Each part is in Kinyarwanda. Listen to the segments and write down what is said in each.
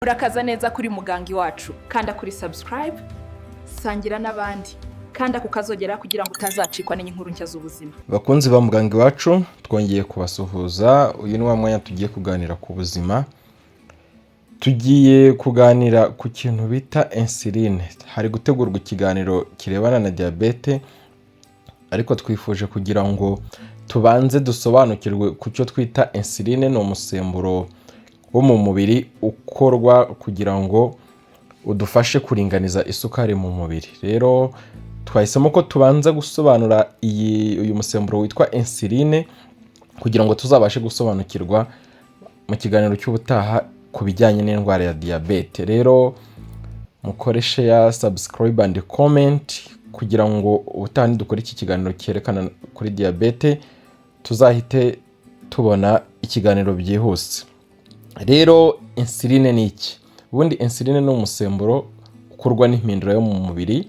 Murakaza neza kuri Muganga Iwacu. Kanda kuri subscribe, sangira n'abandi, kanda kukazogera kugira ngo utazacikwa n'inkuru nshya z'ubuzima. Bakunzi ba Muganga Iwacu, twongeye kubasuhuza. Uyu ni wa mwanya tugiye kuganira ku buzima. Tugiye kuganira ku kintu bita insuline. Hari gutegurwa ikiganiro kirebana na diyabete, ariko twifuje kugira ngo tubanze dusobanukirwe ku cyo twita insuline. Ni umusemburo wo mu mubiri ukorwa kugira ngo udufashe kuringaniza isukari mu mubiri. Rero twahisemo ko tubanza gusobanura uyu musemburo witwa insuline kugira ngo tuzabashe gusobanukirwa mu kiganiro cy'ubutaha ku bijyanye n'indwara ya diyabete. Rero mukore share, subscribe and comment kugira ngo ubutaha nidukora iki kiganiro cyerekana kuri diyabete tuzahite tubona ikiganiro byihuse. Rero insuline ni iki? Ubundi insuline ni umusemburo ukorwa n'impindura yo mu mubiri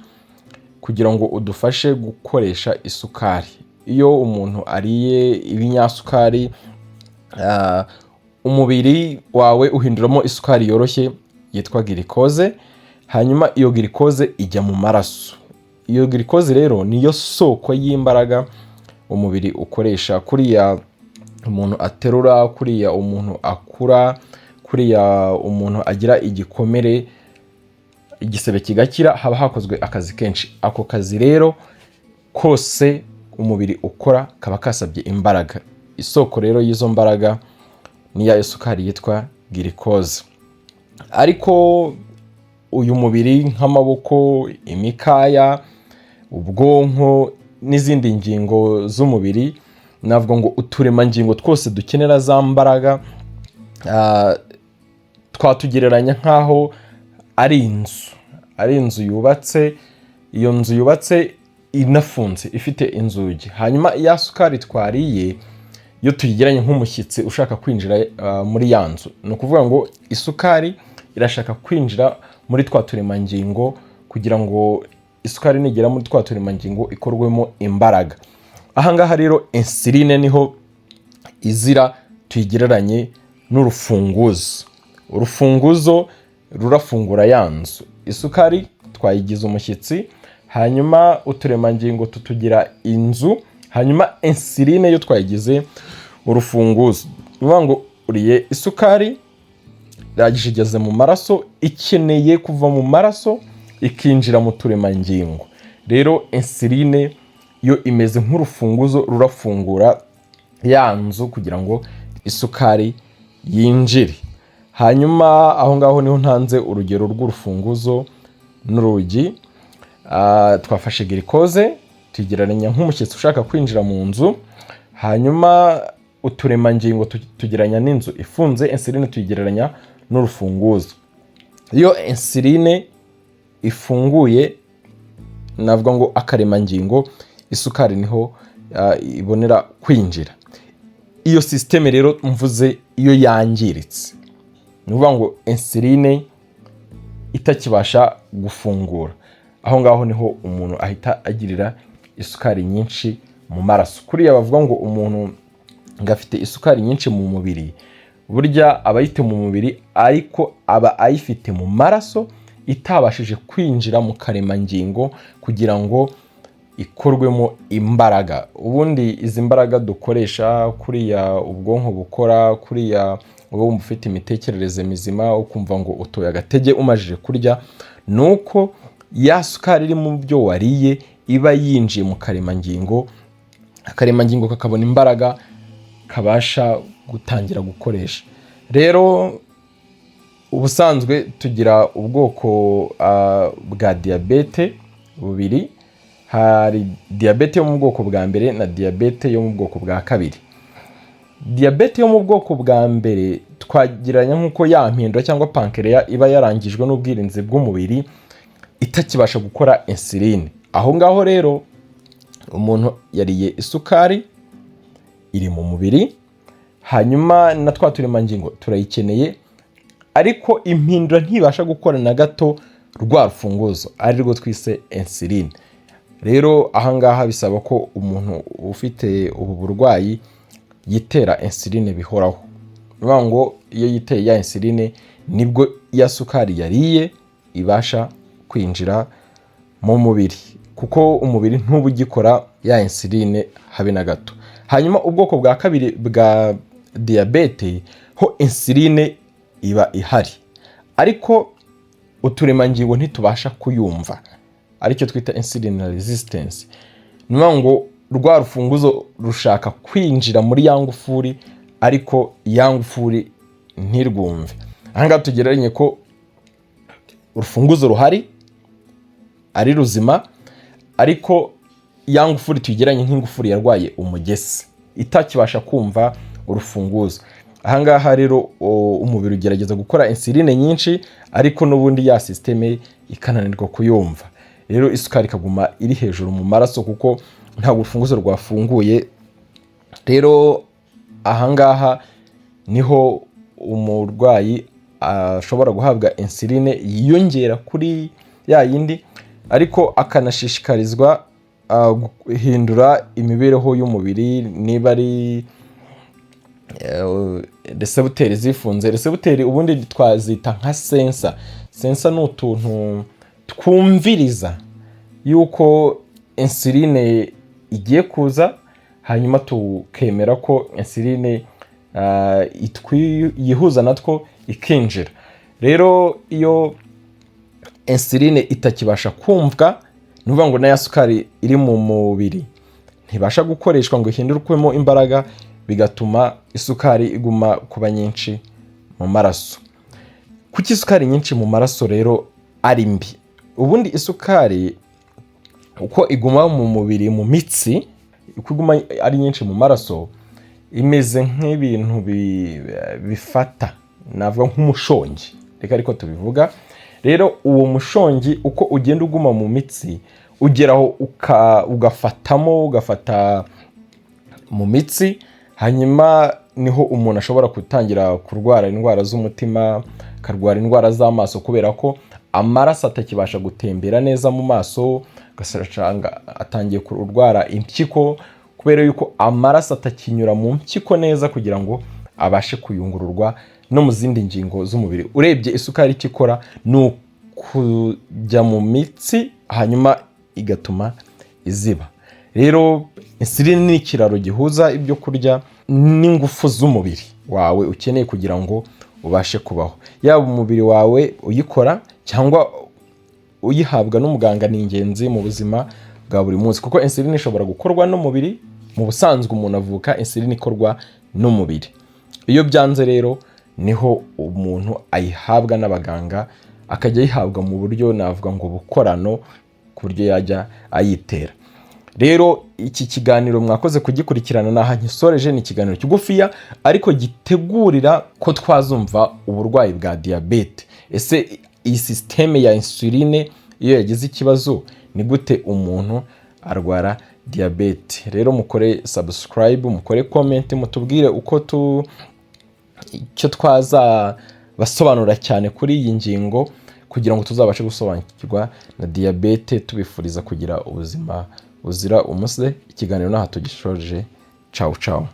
kugira ngo udufashe gukoresha isukari. Iyo umuntu ariye ibinyasukari, umubiri wawe uhinduramo isukari yoroshye yitwa glucose, hanyuma iyo glucose ijya mu maraso. Iyo glucose rero niyo soko y'imbaraga umubiri ukoresha. Kuriya umuntu aterura, kuriya umuntu akura, kuriya umuntu agira igikomere, igisebe kigakira, haba hakozwe akazi kenshi. Ako kazi rero kose umubiri ukora kaba kasabye imbaraga. Isoko rero y'izo mbaraga ni ya isukari yitwa glucose. Ariko uyu mubiri, nk'amaboko, imikaya, ubwonko n'izindi ngingo z'umubiri, navuga ngo uturemangingo twose dukenera za mbaraga, twatugereranya nk'aho ari inzu yubatse. Iyo nzu yubatse inafunze, ifite inzugi. Hanyuma ya sukari twariye iyo tuyigeranye nk'umushyitsi ushaka kwinjira muri ya nzu, ni ukuvuga ngo isukari irashaka kwinjira muri twa turemangingo kugira ngo isukari nigera muri twa turemangingo ikorwemo imbaraga. Ahangaha rero insuline niho izira. Tuyigereranye n'urufunguzo. Urufunguzo rurafungura ya nzu. Isukari twayigize umushyitsi, hanyuma uturemangingo tutugira inzu, hanyuma insuline yo twayigize urufunguzo. Ni ukuvuga ngo uriye isukari, irangije igeze mu maraso, ikeneye kuva mu maraso ikinjira mu turemangingo. Rero insuline yo imeze nk'urufunguzo rurafungura ya nzu kugira ngo isukari yinjire. Hanyuma aho ngaho niho ntanze urugero rw'urufunguzo n'urugi. Twafashe glucose tuyigereranya nk'umushyitsi ushaka kwinjira mu nzu, hanyuma uturemangingo tugereranya n'inzu ifunze, insuline tuyigereranya n'urufunguzo. Iyo insuline ifunguye, navuga ngo akaremangingo, isukari niho ibonera kwinjira. Iyo système rero mvuze iyo yangiritse, ni ukuvuga ngo insuline itakibasha gufungura, aho ngaho niho umuntu ahita agirira isukari nyinshi mu maraso. Kuriya bavuga ngo umuntu ngo afite isukari nyinshi mu mubiri, burya aba ayifite mu mubiri, ariko aba ayifite mu maraso itabashije kwinjira mu karemangingo kugira ngo ikorwemo imbaraga. Ubundi izi mbaraga dukoresha, kuriya ubwonko bukora, kuriya uba wumva ufite imitekerereze mizima, ukumva ngo utoye agatege umajije kurya, ni uko ya sukari iri mu byo wariye iba yinjiye mu karemangingo, akaremangingo kakabona imbaraga kabasha gutangira gukoresha. Rero ubusanzwe tugira ubwoko bwa diyabete bubiri. Hari diyabete yo mu bwoko bwa mbere na diyabete yo mu bwoko bwa kabiri. Diyabete yo mu bwoko bwa mbere twagereranya nk'uko ya mpindura cyangwa pancréas iba yarangijwe n'ubwirinzi bw'umubiri, itakibasha gukora insuline. Aho ngaho rero umuntu yariye isukari, iri mu mubiri, hanyuma na twa turemangingo turayikeneye, ariko impindura ntibasha gukora na gato rwa rufunguzo ari rwo twise insuline. Rero ahangaha bisaba ko umuntu ufite ubu burwayi yitera insuline bihoraho. Ni ukuvuga ngo Iyo yiteye ya insuline, nibwo ya sukari yariye ibasha kwinjira mu mubiri, kuko umubiri ntuba ugikora ya insuline habe na gato. Hanyuma ubwoko bwa kabiri bwa diyabete ho, insuline iba ihari ariko uturemangingo ntitubasha kuyumva, aricyo twita insulin resistance. Ni ukuvuga ngo rwa rufunguzo rushaka kwinjira muri ya ngufuri, ariko ya ngufuri ntirwumve. Ahangaha tugereranye ko urufunguzo ruhari ari ruzima, ariko ya ngufuri tuyigereranye nk'ingufuri yarwaye umugese, itakibasha kumva urufunguzo. Ahangaha rero umubiri ugerageza gukora insuline nyinshi, ariko n'ubundi ya système ikananirwa kuyumva. Rero isukari ikaguma iri hejuru mu maraso kuko ntabwo urufunguzo rwafunguye. Rero ahangaha niho umurwayi ashobora guhabwa insuline yiyongera kuri ya yindi, ariko akanashishikarizwa guhindura imibereho y'umubiri. Niba ari récepteurs zifunze, récepteurs ubundi twazita nka sensor. Sensor ni utuntu twumviriza yuko insuline igiye kuza, hanyuma tukemera ko insuline yihuza natwo ikinjira. Rero iyo insuline itakibasha kumvwa, ni ukuvuga ngo n'aya sukari iri mu mubiri ntibasha gukoreshwa ngo ihindurwemo imbaraga, bigatuma isukari iguma kuba nyinshi mu maraso. Kuki isukari nyinshi mu maraso rero ari mbi? Ubundi isukari uko iguma mu mubiri, mu mitsi, uko iguma ari nyinshi mu maraso, imeze nk'ibintu bifata, navuga nk'umushongi, reka ariko tubivuga. Rero uwo mushongi uko ugenda uguma mu mitsi, ugeraho ugafatamo, ugafata mu mitsi, hanyuma niho umuntu ashobora gutangira kurwara indwara z'umutima, akarwara indwara z'amaso, kubera ko amaraso atakibasha gutembera neza mu maso, ugasanga atangiye kurwara impyiko, kubera yuko amaraso atakinyura mu mpyiko neza kugira ngo abashe kuyungururwa no mu zindi ngingo z'umubiri. Urebye isukari icyo ikora ni ukujya mu mitsi, hanyuma igatuma iziba. Rero insuline ni ikiraro gihuza ibyo kurya n'ingufu z'umubiri wawe ukeneye kugira ngo ubashe kubaho. Yaba umubiri wawe uyikora cyangwa uyihabwa n'umuganga, ni ingenzi mu buzima bwa buri munsi, kuko insuline ishobora gukorwa n'umubiri. Mu busanzwe umuntu avuka insuline ikorwa n'umubiri. Iyo byanze rero, niho umuntu ayihabwa n'abaganga, akajya ayihabwa mu buryo navuga ngo bukorano, ku buryo yajya ayitera. Rero iki kiganiro mwakoze kugikurikirana, naha nkisoreje. Ni ikiganiro kigufiya ariko gitegurira ko twazumva uburwayi bwa diyabete. Ese iyi système ya insuline iyo yagize ikibazo, ni gute umuntu arwara diyabete? Rero mukore subscribe, mukore comment, mutubwire uko tu icyo twazabasobanura cyane kuri iyi ngingo, kugira ngo tuzabashe gusobanukirwa na diyabete. Tubifuriza kugira ubuzima buzira umuze. Ikiganiro n'aha tugishoje. Cawu cawu.